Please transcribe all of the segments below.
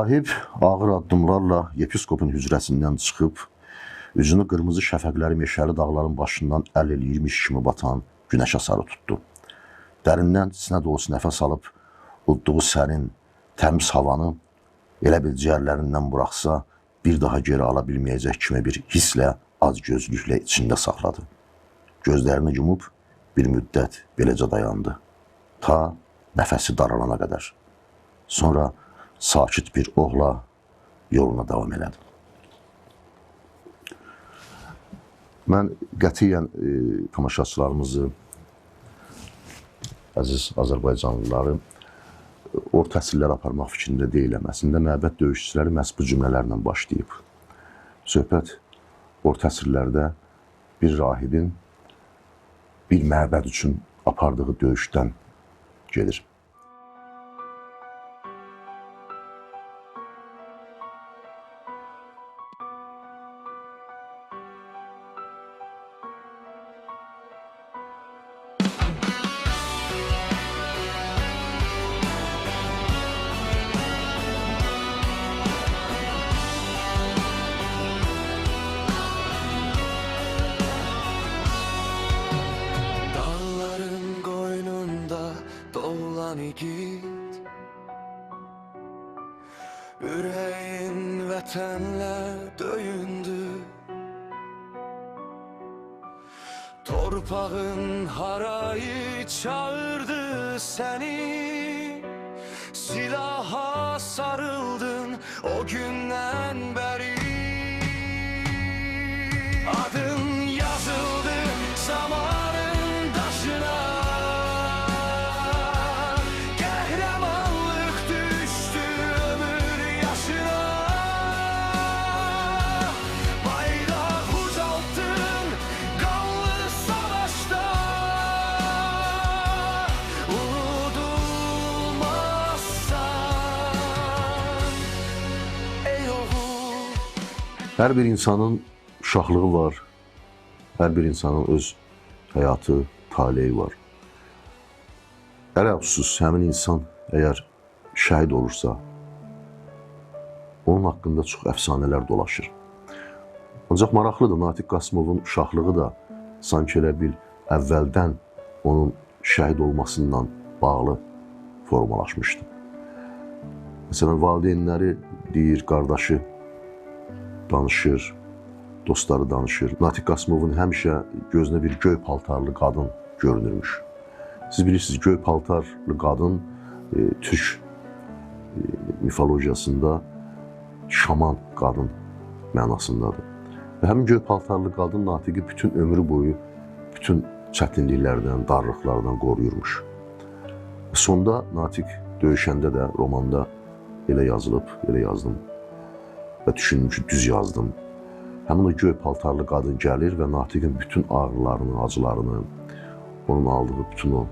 Rahib ağır addımlarla yepiskopun hücrəsindən çıxıb, üzünü qırmızı şəfəqləri meşəli dağların başından əl eləyirmiş kimi batan günəşə sarı tutdu. Dərindən sinə dolusu nəfəs alıb, udduğu sərin, təmiz havanı elə bil ciyərlərindən buraxsa, bir daha geri ala bilməyəcək kimi bir hisslə, acgözlüklə içində saxladı. Gözlərini yumub bir müddət beləcə dayandı. Ta nəfəsi daralana qədər. Sonra sakit bir ohla yoluna davam elədi. Mən qətiyyən tamaşaçılarımızı, əziz azərbaycanlıları orta əsrlər aparmaq fikrində deyiləm. Əslində, məbəd döyüşçüləri məhz bu cümlələrlə başlayıb. Söhbət orta əsrlərdə bir rahibin bir məbəd üçün apardığı döyüşdən gedir. Igid Ürəyin vətənlə döyündü. Torpağın harayı çağırdı seni. Silaha sarıldın o günden beri. Adın yazıldı zamanın daşına. Qəhrəmanlıq düşdü ömür yaşına. Bayraq ucaltdın qanlı savaşta. Unudulmazsan ey oğul. Hər bir insanın uşaqlığı var, hər bir insanın öz həyatı, taleyi var. Ələxüsus həmin insan əgər şəhid olursa, onun haqqında çox əfsanələr dolaşır. Ancaq maraqlıdır, Natiq Qasımovun uşaqlığı da sanki elə bil əvvəldən onun şəhid olmasından bağlı formalaşmışdı. Məsələn, valideynləri deyir, qardaşı danışır, dostları danışır. Natiq Qasımovun həmişə gözünə bir göy paltarlı qadın görünürmüş. Siz bilirsiniz, göy paltarlı qadın türk mifologiyasında şaman qadın mənasındadır. Və həmin göy paltarlı qadın Natiqi bütün ömrü boyu bütün çətinliklərdən, darlıqlardan qoruyurmuş. Sonda Natiq döyüşəndə də romanda elə yazılıb, elə yazdım və düşündüm ki, düz yazdım. Həmin o göy paltarlı qadın gəlir və Natiqin bütün ağrılarını, acılarını, onun aldığı bütün o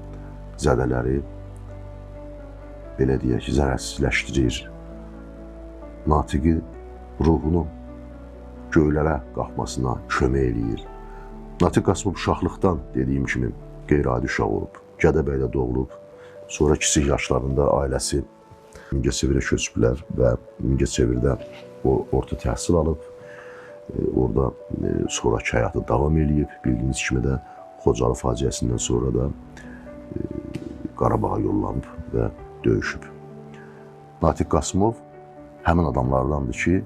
zədələri, belə deyək ki, zərərsizləşdirir. Natiqi ruhunu göylərə qalxmasına kömək eləyir. Natiq Qasımov uşaqlıqdan dediyim kimi qeyri-adi uşaq olub. Gədəbəydə doğulub. Sonra kiçik yaşlarında ailəsi Mingəçevirə köçüblər və Mingəçevirdə o orta təhsil alıb. Orada sonrakı həyatı davam eləyib. Bildiyiniz kimi də Xocalı faciəsindən sonra da Qarabağa yollanıb və döyüşüb. Natiq Qasımov həmin adamlardandır ki,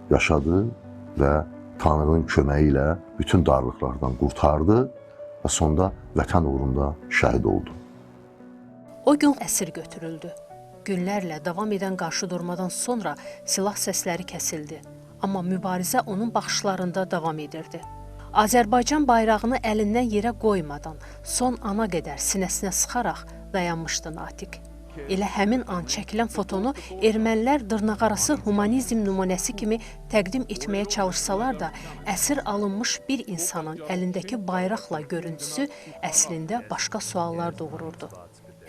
yaşadı və Tanrının köməyi ilə bütün darlıqlardan qurtardı və sonda vətən uğrunda şəhid oldu. O gün əsir götürüldü. Günlərlə davam edən qarşıdurmadan sonra silah səsləri kəsildi. Amma mübarizə onun baxışlarında davam edirdi. Azərbaycan bayrağını əlindən yerə qoymadan son ana qədər sinəsinə sıxaraq dayanmışdı Natiq. Elə həmin an çəkilən fotonu ermənilər dırnaqarası humanizm nümunəsi kimi təqdim etməyə çalışsalar da, əsir alınmış bir insanın əlindəki bayraqla görüntüsü əslində başqa suallar doğururdu.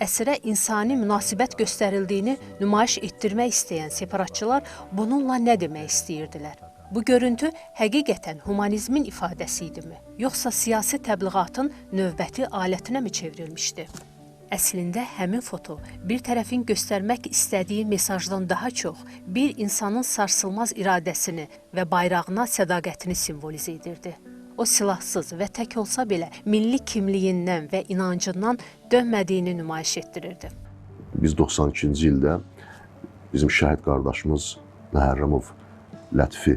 Əsirə insani münasibət göstərildiyini nümayiş etdirmək istəyən separatçılar bununla nə demək istəyirdilər? Bu görüntü həqiqətən humanizmin ifadəsi idimi? Yoxsa siyasi təbliğatın növbəti alətinə mi çevrilmişdi? Əslində həmin foto bir tərəfin göstərmək istədiyi mesajdan daha çox bir insanın sarsılmaz iradəsini və bayrağına sədaqətini simvolizə edirdi. O silahsız və tək olsa belə milli kimliyindən və inancından dönmədiyini nümayiş etdirirdi. Biz 92-ci ildə bizim şəhid qardaşımız Məhərrəmov Lətifi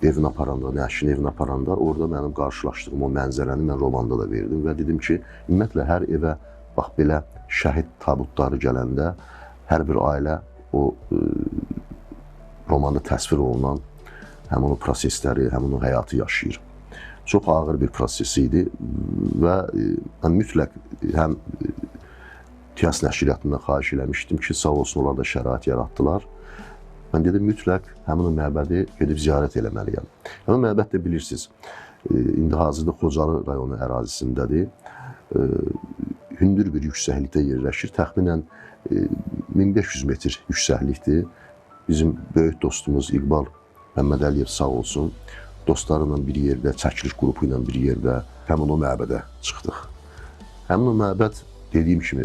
evinə aparanda, nəşini evinə aparanda orada mənim qarşılaşdığım o mənzərəni mən romanda da verdim və dedim ki, ümumiyyətlə hər evə bax belə şəhid tabutları gələndə hər bir ailə o romanda təsvir olunan həmin o prosesləri, həmin o həyatı yaşayır. Çox ağır bir proses idi və mən mütləq həm TİAS nəşriyyatından xahiş eləmişdim ki, sağ olsun onlar da şərait yaratdılar. Mən dedim, mütləq həmin o məbədi gedib ziyarət eləməliyəm. Həmin məbəd də bilirsiniz, indi hazırda Xocalı rayonu ərazisindədir. Hündür bir yüksəklikdə yerləşir. Təxminən 1500 metr yüksəklikdir. Bizim böyük dostumuz İqbal Məmməd Əliyev sağ olsun, dostlarıyla bir yerdə, çəkiliş qrupu ilə bir yerdə həmin o məbədə çıxdıq. Həmin o məbəd dediyim kimi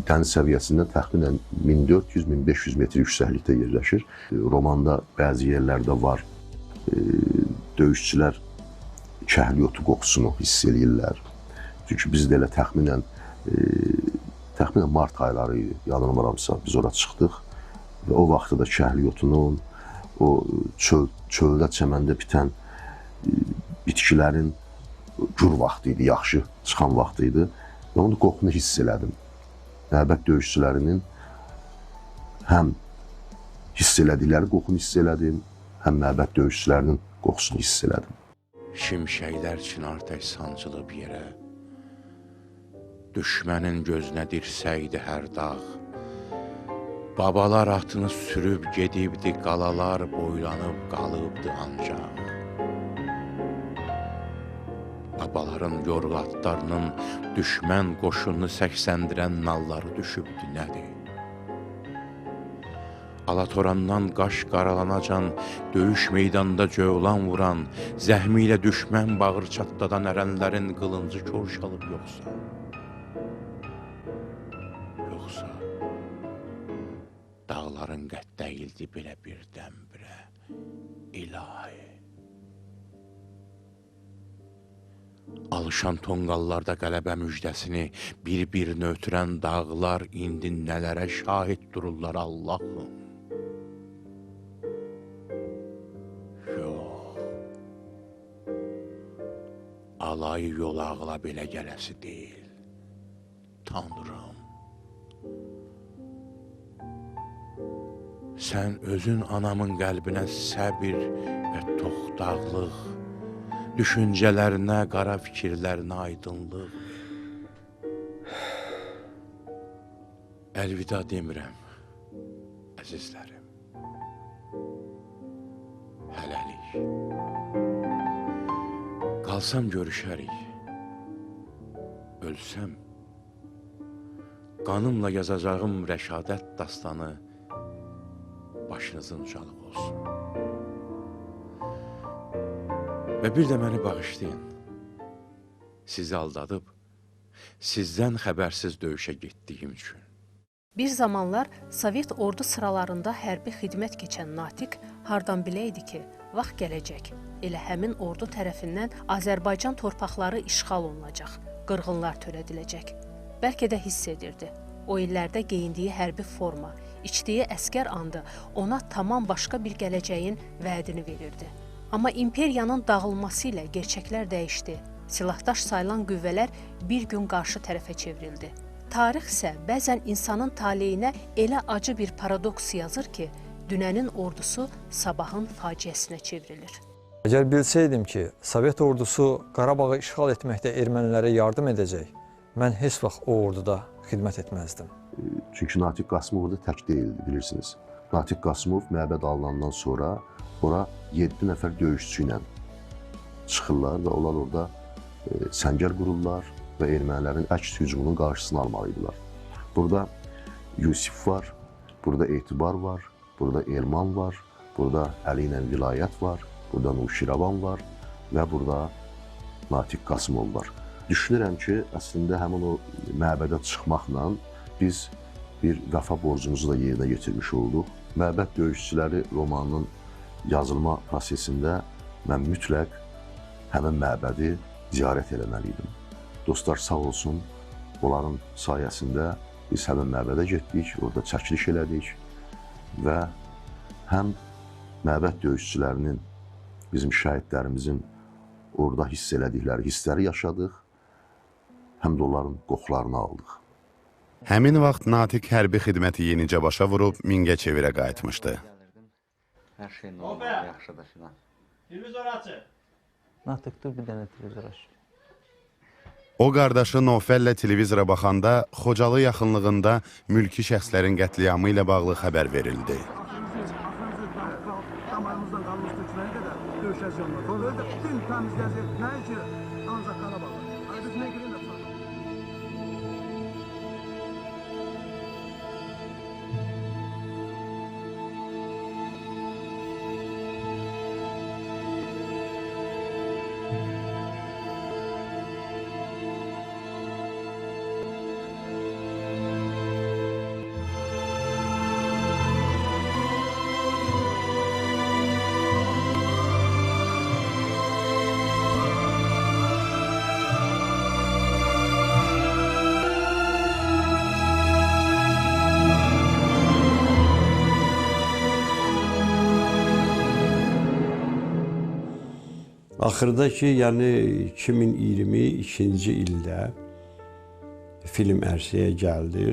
dəniz səviyyəsindən təxminən 1400-1500 metr yüksəklikdə yerləşir. Romanda bəzi yerlərdə var, döyüşçülər kəhli otu qoxusunu hiss eləyirlər. Çünki biz də elə təxminən mart ayları idi, yanılmıramsa, biz ora çıxdıq və o vaxtda da kəhli otunun, o çöldə, çəməndə bitən bitkilərin gür vaxtı idi, yaxşı çıxan vaxtı idi. Və onu qoxunu hiss elədim. Məbəd döyüşçülərinin həm hiss elədikləri qoxunu hiss elədim, həm məbəd döyüşçülərinin qoxusunu hiss elədim. Şimşəklər çinar tək sancılıb yerə, düşmənin gözünə dirsəydi hər dağ. Babalar atını sürüb gedibdi, qalalar boylanıb qalıbdı ancaq. Babaların yorğu atlarının düşmən qoşununu səksəndirən nalları düşübdü, nədir? Alatorandan qaş qaralanacan, döyüş meydanında cövlan vuran, zəhmi ilə düşmən bağır çatladan ərənlərin qılıncı korşalıb yoxsa? Yoxsa dağların qəddəyildi belə birdən-birə, ilahi. Alışan tonqallarda qələbə müjdəsini bir-birini ötürən dağlar indi nələrə şahid dururlar Allahım. Yox, alayı yol ağla belə gələsi deyil, Tanrım. Sən özün anamın qəlbinə səbir və toxtaqlıq, düşüncələrinə, qara fikirlərinə aydınlıq ver. Əlvida demirəm, əzizlərim. Hələlik. Qalsam görüşərik. Ölsəm, qanımla yazacağım rəşadət dastanı başınızın ucalıq olsun. Və bir də məni bağışlayın. Sizi aldadıb, sizdən xəbərsiz döyüşə getdiyim üçün. Bir zamanlar Sovet ordu sıralarında hərbi xidmət keçən Natiq hardan biləydi ki, vaxt gələcək. Elə həmin ordu tərəfindən Azərbaycan torpaqları işğal olunacaq, qırğınlar törədiləcək. Bəlkə də hiss edirdi. O illərdə geyindiyi hərbi forma, içdiyi əskər andı ona tamam başqa bir gələcəyin vədini verirdi. Amma imperiyanın dağılması ilə gerçəklər dəyişdi. Silahdaş sayılan qüvvələr bir gün qarşı tərəfə çevrildi. Tarix isə bəzən insanın taleyinə elə acı bir paradoks yazır ki, dünənin ordusu sabahın faciəsinə çevrilir. Əgər bilsəydim ki, Sovet ordusu Qarabağı işğal etməkdə ermənilərə yardım edəcək, mən heç vaxt o orduda xidmət etməzdim. Çünki Natiq Qasımov orada tək deyildi, bilirsiniz. Natiq Qasımov məbəd alınandan sonra ora 7 nəfər döyüşçü ilə çıxırlar və onlar orada səngər qururlar və ermənilərin əks hücumunun qarşısını almalıydılar. Burada Yusif var, burada Etibar var, burada Elman var, burada Əli ilə Vilayət var, burada Nuşiravan var və burada Natiq Qasımov var. Düşünürəm ki, əslində həmin o məbədə çıxmaqla biz bir vəfa borcumuzu da yerinə yetirmiş olduq. Məbəd döyüşçüləri romanının yazılma prosesində mən mütləq həmin məbədi ziyarət eləməli idim. Dostlar sağ olsun, onların sayəsində biz həmin məbədə getdik, orada çəkiliş elədik və həm məbəd döyüşçülərinin, bizim şəhidlərimizin orada hiss elədikləri hissləri yaşadıq, həm də onların qoxularını aldıq. Həmin vaxt Natiq hərbi xidməti yenicə başa vurub Mingəçevirə qayıtmışdı. Hər şey normal, yaxşıdır filan. Televizor açın. Natiq, dur bir dənə televizor aç. O qardaşı Novfəllə televizora baxanda Xocalı yaxınlığında mülki şəxslərin qətliamı ilə bağlı xəbər verildi. Axırda ki, yəni 2022-ci ildə film ərsəyə gəldi.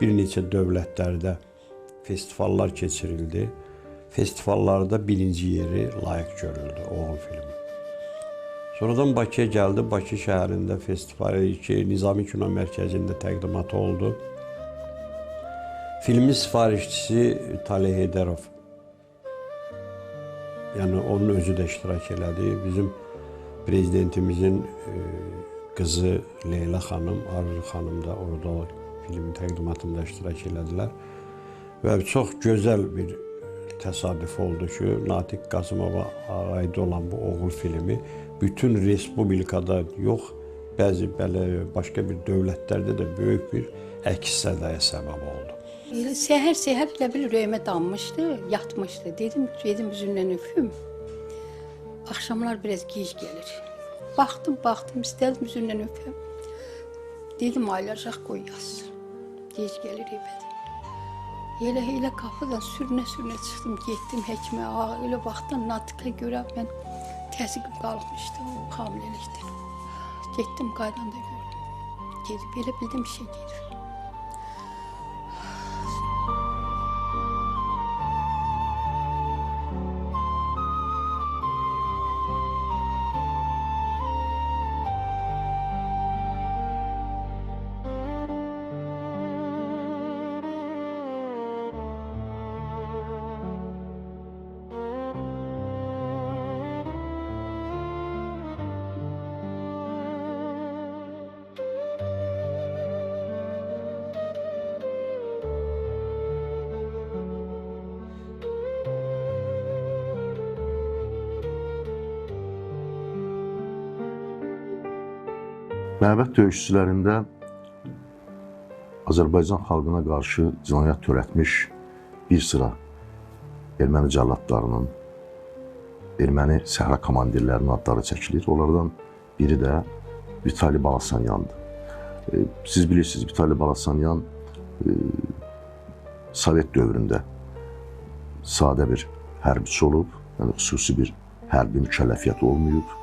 Bir neçə dövlətlərdə festivallar keçirildi. Festivallarda birinci yeri layiq görüldü Oğul filmi. Sonradan Bakıya gəldi. Bakı şəhərində festival, Nizami Kino Mərkəzində təqdimatı oldu. Filmin sifarişçisi Taleh Heydərov. Yəni onun özü də iştirak elədi. Bizim prezidentimizin qızı Leyla xanım, Arzu xanım da orada filmin təqdimatında iştirak elədilər. Və çox gözəl bir təsadüf oldu ki, Natiq Qasımova aid olan bu Oğul filmi bütün respublikada yox, bəzi belə başqa bir dövlətlərdə də böyük bir əks-sədaya səbəb oldu. Elə səhər-səhər elə bil ürəyimə dammışdı, yatmışdı. Dedim, gedim üzündən öpüm. Axşamlar biraz gec gəlir. Baxdım, baxdım, istədim üzündən öpüm. Dedim, aylacaq qoy yatsın. Gec gəlir evə. Elə elə qapıdan sürünə-sürünə çıxdım, getdim həkimə. Elə vaxtdan Natiqə görə mən təzyiqim qalxmışdı o hamiləlikdən. Getdim, qaydanda gördüm. Gedib, elə bildim işə gedir. Məbəd döyüşçülərində Azərbaycan xalqına qarşı cinayət törətmiş bir sıra erməni cəlladlarının, erməni səhra komandirlərinin adları çəkilir. Onlardan biri də Vitali Balasanyandır. Siz bilirsiniz, Vitali Balasanyan Sovet dövründə sadə bir hərbiçi olub, yəni xüsusi bir hərbi mükəlləfiyyət olmayıb.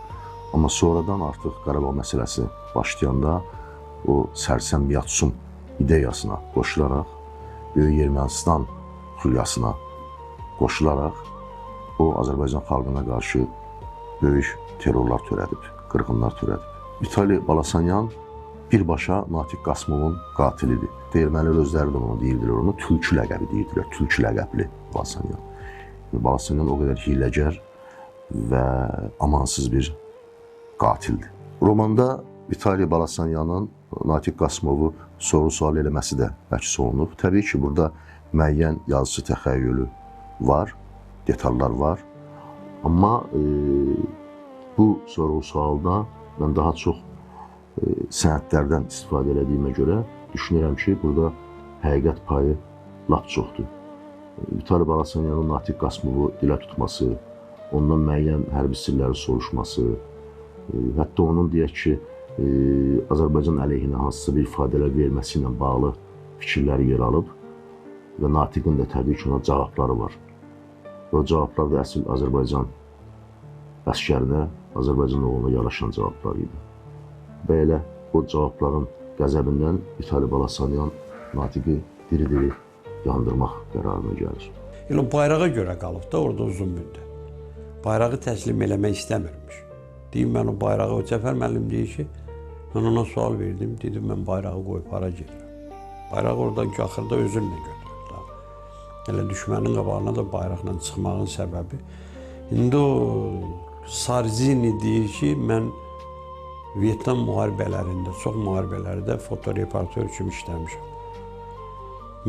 Amma sonradan artıq Qarabağ məsələsi başlayanda o sərsəm Yatsum ideyasına qoşularaq, Böyük Ermənistan xülyasına qoşularaq o Azərbaycan xalqına qarşı böyük terrorlar törədib, qırğınlar törədib. Vitali Balasanyan birbaşa Natiq Qasımovun qatilidir. Ermənilər özləri də onu deyirdilər, onu tülkü ləqəbi deyirdilər, tülkü ləqəbli Balasanyan. Balasanyan o qədər hiyləgər və amansız bir qatildir. Romanda Vitali Balasanyanın Natiq Qasımovu soru-sual eləməsi də əks olunub. Təbii ki, burada müəyyən yazıcı təxəyyülü var, detallar var. Amma bu soru-sualda mən daha çox sənədlərdən istifadə elədiyimə görə düşünürəm ki, burada həqiqət payı lap çoxdur. Vitali Balasanyanın Natiq Qasımovu dilə tutması, ondan müəyyən hərbi sirləri soruşması, hətta onun deyək ki, Azərbaycan əleyhinə hansısa bir ifadələr verməsi ilə bağlı fikirləri yer alıb və Natiqin də təbii ki, ona cavabları var. Və o cavablar da əsl Azərbaycan əskərinə, Azərbaycan oğluna yaraşan cavablar idi. Və elə o cavabların qəzəbindən Vitali Balasanyan Natiqi diri-diri yandırmaq qərarına gəlir. Elə bayrağa görə qalıb da orada uzun müddət. Bayrağı təslim eləmək istəmirmiş. Deyim, mən o bayrağı, o Cəfər müəllim deyir ki, mən ona sual verdim, dedim, mən bayrağı qoyub hara gedirəm. Bayrağı oradan ki, axırda özünlə götürür. Elə düşmənin qabağına da bayraqla çıxmağın səbəbi. İndi o Sarzini deyir ki, mən Vyetnam müharibələrində, çox müharibələrdə fotoreportör kimi işləmişəm.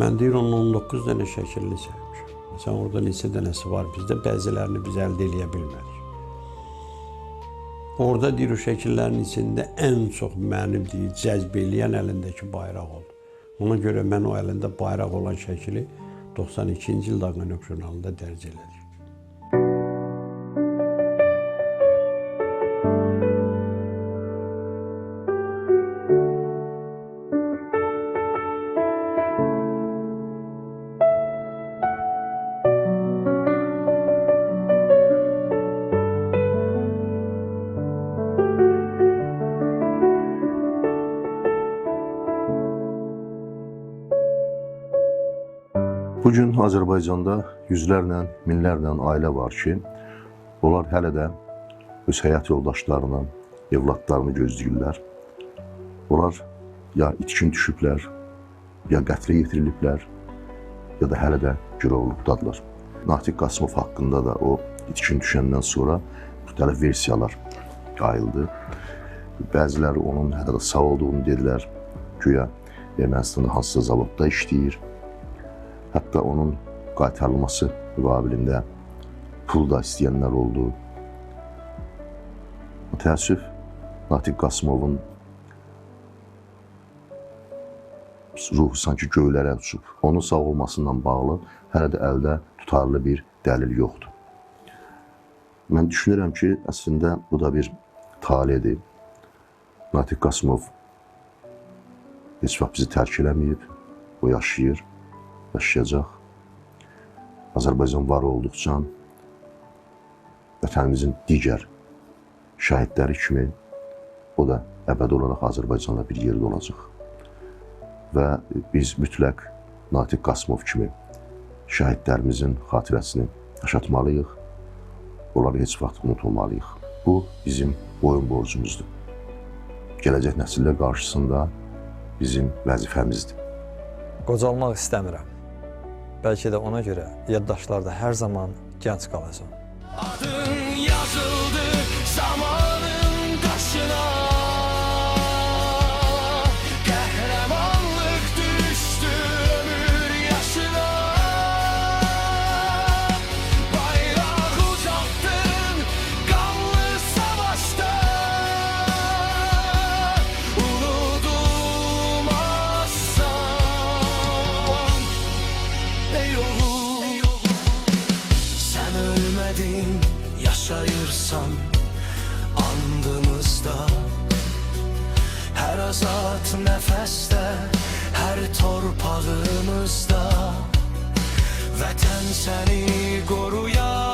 Mən deyir, onun 19 dənə şəkilini çəkmişəm. Məsələn, orada neçə dənəsi var bizdə, bəzilərini biz əldə eləyə bilmədik. Orada deyir, o şəkillərin içində ən çox mənim deyir, cəzb eləyən əlindəki bayraq oldu. Ona görə mən o əlində bayraq olan şəkili 92-ci ildə Ağanök jurnalında dərc elədik. Bugün Azərbaycanda yüzlərlə, minlərlə ailə var ki, onlar hələ də öz həyat yoldaşlarını, evladlarını gözləyirlər. Onlar ya itkin düşüblər, ya qətlə yetiriliblər, ya da hələ də girovluqdadırlar. Natiq Qasımov haqqında da o itkin düşəndən sonra müxtəlif versiyalar yayıldı. Bəziləri onun hələ də sağ olduğunu dedilər, güya Ermənistanda hansısa zavodda işləyir. Hətta onun qaytarılması müqabilində pul da istəyənlər oldu. Təəssüf, Natiq Qasımovun ruhu sanki göylərə uçub. Onun sağ olmasından bağlı hələ də əldə tutarlı bir dəlil yoxdur. Mən düşünürəm ki, əslində bu da bir taledir. Natiq Qasımov heç vaxt bizi tərk eləməyib, o yaşayır, yaşayacaq. Azərbaycan var olduqca vətənimizin digər şəhidləri kimi o da əbədi olaraq Azərbaycanla bir yerdə olacaq. Və biz mütləq Natiq Qasımov kimi şəhidlərimizin xatirəsini yaşatmalıyıq, onları heç vaxt unutmamalıyıq. Bu bizim boyun borcumuzdur. Gələcək nəsillər qarşısında bizim vəzifəmizdir. Qocalmaq istəmirəm. Bəlkə də ona görə yaddaşlarda hər zaman gənc qalacam. Adın yazıldı zamanın daşına, qəhrəmanlıq düşdü ömür yaşına. Bayraq ucaltdın qanlı savaşta, unudulmazsan ey oğul. Sen ölmedin, yaşayırsan andımızda. Her azat nefeste, her torpağımızda. Vətən səni qoruyar.